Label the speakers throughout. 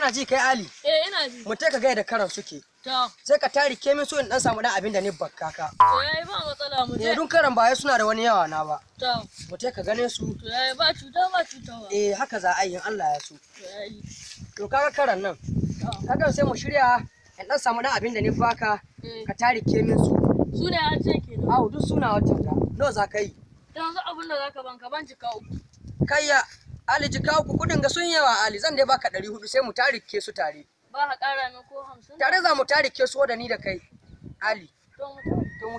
Speaker 1: Kana ji kai Ali?
Speaker 2: Eh, ina ji.
Speaker 1: Mu ka gaya da karan suke.
Speaker 2: To,
Speaker 1: Sai ka tari kemin so in dan samu dan abin da ni bakka ka.
Speaker 2: to yayi, ba matsala, mu je.
Speaker 1: Eh, dun karan ba suna da wani yawa na ba.
Speaker 2: To,
Speaker 1: Mu ka gane su.
Speaker 2: to yayi, ba cuta ba cutawa.
Speaker 1: Eh, haka za a yi in Allah ya so.
Speaker 2: To yayi.
Speaker 1: To kaga karan nan.
Speaker 2: To,
Speaker 1: Kaga sai mu shirya in dan samu dan abin da ni baka
Speaker 2: eh,
Speaker 1: ka tari kemin su.
Speaker 2: Su ne an ce kenan.
Speaker 1: Awo, duk suna watan ga. Nawa za ka yi?
Speaker 2: Yanzu abin da zaka ban, ka ban jika 3.
Speaker 1: Kayya Ali, jika 3, kudin ga sun yawa Ali, zan dai baka 400 sai mu tarike su tare.
Speaker 2: Ba ka ƙara min ko 50?
Speaker 1: Tare za mu tarike su da ni da kai Ali.
Speaker 2: To mu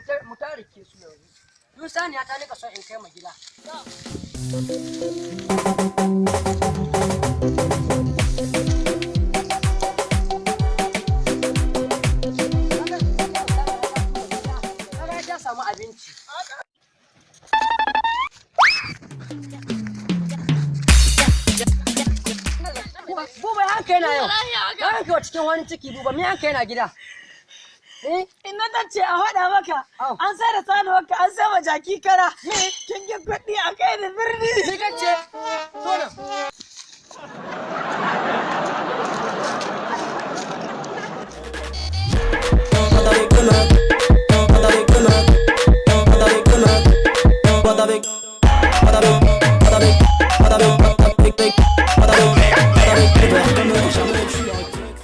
Speaker 2: tafi.
Speaker 1: To mu tarike su yanzu. Duk saniya ta nika son in kai ma gida.
Speaker 2: To.
Speaker 1: Kaga ta samu abinci. Buba, ya hanka yana yau.
Speaker 2: Wallahi haka.
Speaker 1: Ya hanka cikin wani ciki Buba, me hanka yana gida? Eh?
Speaker 3: Inna ta ce a faɗa maka
Speaker 1: Au.
Speaker 3: an sai da sanuwarka, an sai ma jaki kara. Kin ki kuɗi a kai da birni.
Speaker 1: Ni kace? So nan.